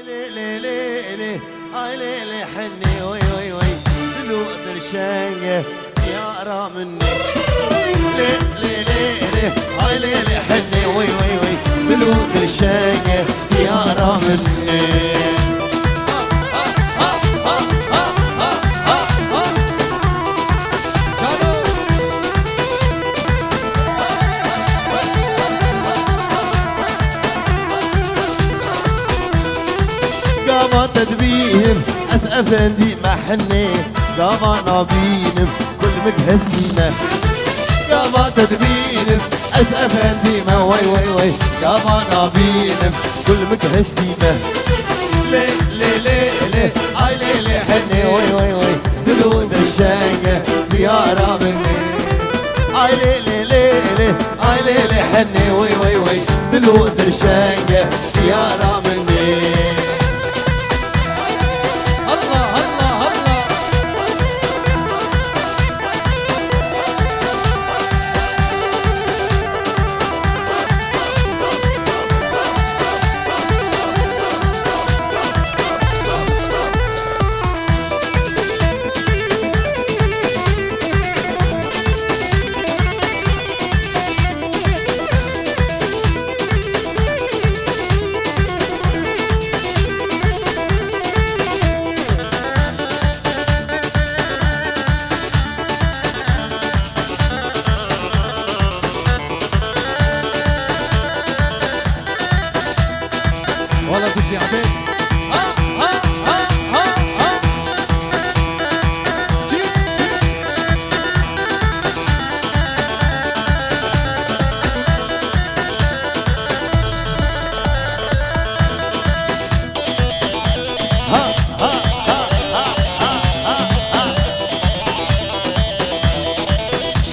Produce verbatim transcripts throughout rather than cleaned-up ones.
Lê, lê, lê, lê, ay lê, lê, henê, oy, oy, oy, dil û dilşenge diyara min ê. Lê, lê, lê, lê, ay lê, lê, henê, oy, oy, oy, dil û dilşenge diyara min ê. Gava te dibînim ez efendî me henê, gava nabînim kulmik hestî me. Gava te dibînim ez efendî me, wey, wey, wey, gava nabînim kulmik hestî me. Lê, lê, lê, lê, ay lê, lê, henê, wey, wey, wey, dil û dilşenge diyara min ê. Ay lê, lê, lê, lê, ay lê, lê, henê, wey, wey, wey, dil û dilşenge diyara min ê. Allah, Allah, Allah. Wala tu şiate. Ha, ha, ha, ha, ha. Çi, çi.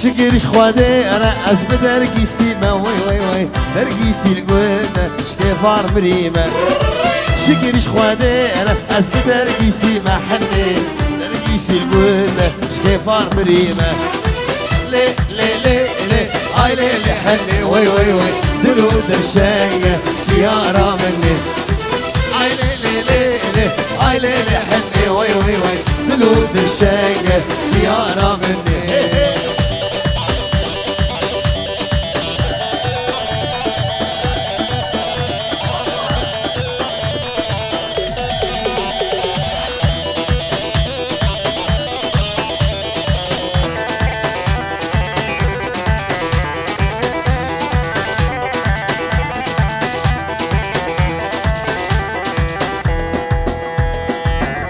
Şikir ji Xwedê re ez bi dergî stîme, wey, wey, wey. Dergî sîl gund e, ji kêfar mirîme. Şikir ji Xwedê re ez bi dergî stîme, henê. Dergî sîl gund e, ji kêfar mirîme. Lê, lê, lê, lê, ay lê, lê, henê, wey, wey, wey. Dil û dilşenge diyara min ê. Ay lê, lê, lê, lê, ay lê, lê, henê, wey, wey, wey. Dil û dilşenge diyara min ê. Hey, hey.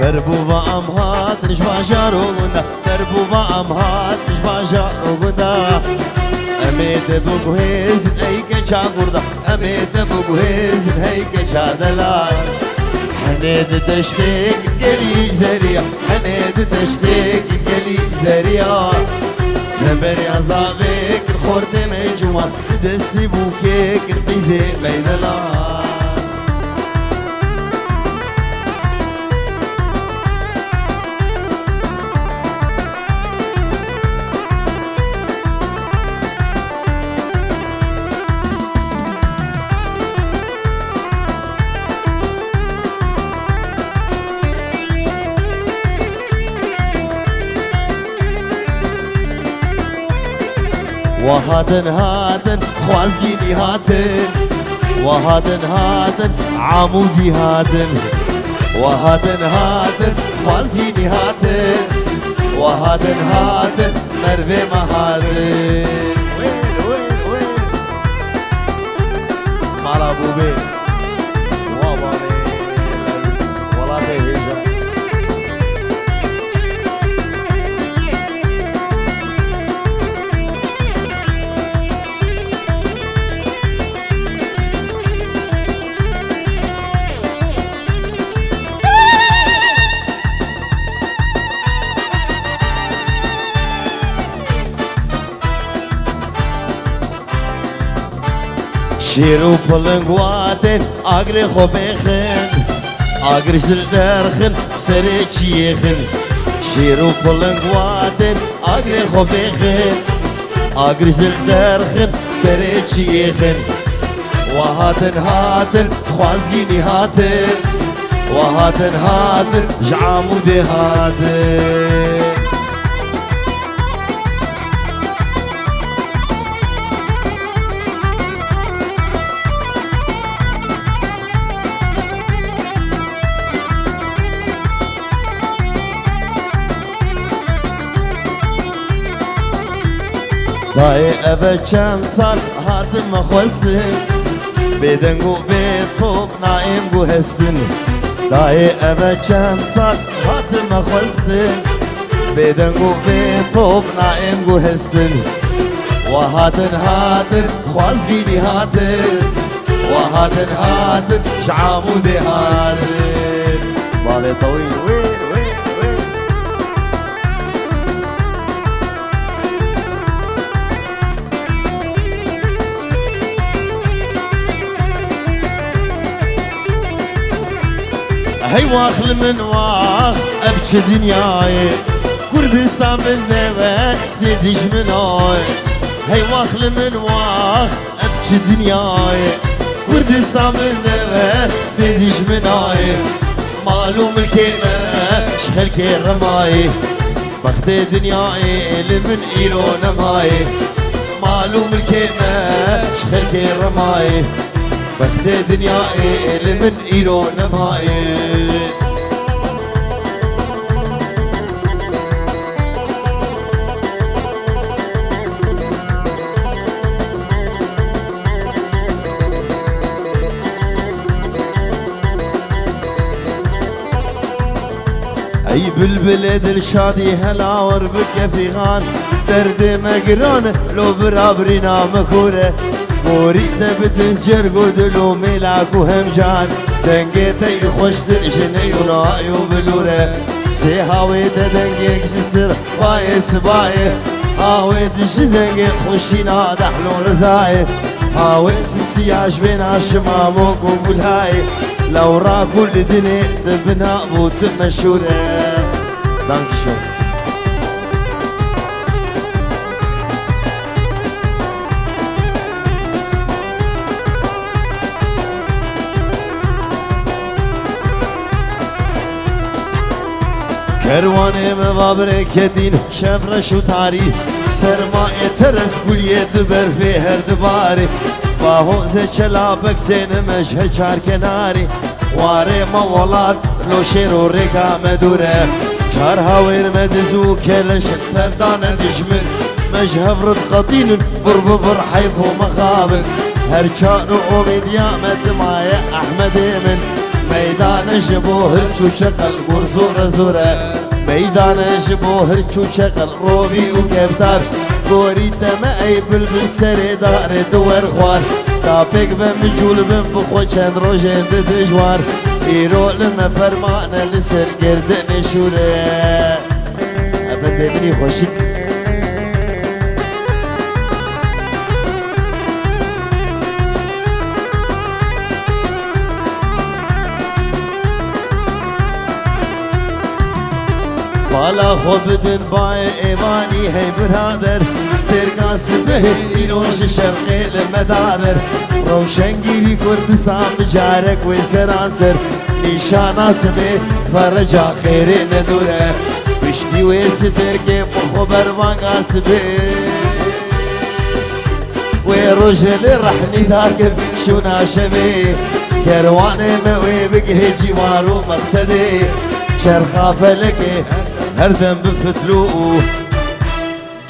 Berbûva em hatin ji bajar û gunda. Derbûva em hatin ji bajar û gunda. Em ê te biguhêzin ey keça gurda. Em ê te biguhêzin hey keça delal. Henê di deştêk gelî zeriya. Henê di deştêk gelî zeriya. Temberiya zavêk xortê me ciwan. Destî bûkêk qîzê me delal. Wa hatin, hatin, Xwazgînî hatin. Wa hatin, hatin, Amûdî hatin. Wa hatin, hatin, Xwazgînî hatin. Wa hatin, hatin, Mervê me hatin. Wêl, wêl, wêl. Mala Bûbê. Wa balê. Welatê hêja. Şêr û piling watên agirê xwe bêxin. Agir ji derxin serê çiyê xin. Şêr û piling watên agirê xwe bêxin. Agir ji derxin serê çiyê xin. Wa hatin, hatin, Xwazgînî hatin. Hatin, hatin, ji Amûdê hatin. Dayê, eve çend sal hatime xwestin, bêdeng û bêtop nayêm guhestin. Dayê, eve çend sal hatime xwestin, bêdeng û bêtop nayêm guhestin. Wa hatin, hatin, xwaz bînî hatin. Wa hatin, hatin, ji Amûdê hatin. Balê tewîl, wê, wê, wê. Hey wax li min wax, ev çi dinyayê? Kurdistan min newestê dijminayê. Hey wax li min wax, ev çi dinyayê? Kurdistan min newestê dijminayê. Mal û milkê me ji xelkê rimayê. Bextê dinyayê li min îro nemayê. Mal û milkê me ji xelkê rimayê. Bextê dinyayê li min îro nemayê. Ey bilbilê dilşadî, hela wir bike fîxan. Derdê me giran e, lo bira birîna me kor e. Gorî te bidin cerg û dil û mêlak û hemcan. Dengê te yî xweştir ji ney û nayê û bilûr e. Sê hawê te dengek ji sir bayê sibayê. Hawê tu ji dengê xweşîna Dehlû Rizayê. Hawê sisiya ji bêna Şimamok û Gulhayê. Lewra ku li dinê tu bina bû tu meşhûr e. Dankeschön. Kerwanê me va birê ketîn, şev reş û tarî. Sermayê teres guliyê di berfê her dibarê. Bahozê çelabek têne me ji çar kenarî. Xwarê me welat, lo şêr û rêka me dûr e. Çar hawêr me diz û keleş tevdane dijmin. Me ji hev re diqetînin, vir bi vir heyf û mexabin. Her çar û omêdiya me dimaye Ehmedê min. Meydane ji bo hirç û çeqel gur zûre zûre. Meydane ji bo hirç û çeqel rovî û kevdar. Gorî te me ey bilbil serê darê di wer xwar. Da pêk ve micûl bin bi xwe çend rojên di dijwar. Îro li me fermane li ser girdinê şûre. Efendê min î xweşik. Bala xwe bidin bayê êvanî hey birader. Stêrka sibehê îro ji şerqê li me dadir. Rewşengîrî Kurdistan bi carek wê seranser. Nîşana sibê fereca xêrê nedûr e. Piştî wê stêrkê bi xwe berbanga sibê. Wê rojê lê rehnî dake şûna şevê. Kerwanê me wê bigihê cîwar û mexsedê. Çerxa felekê her dem bi fitlû û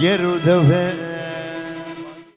ger û dewê.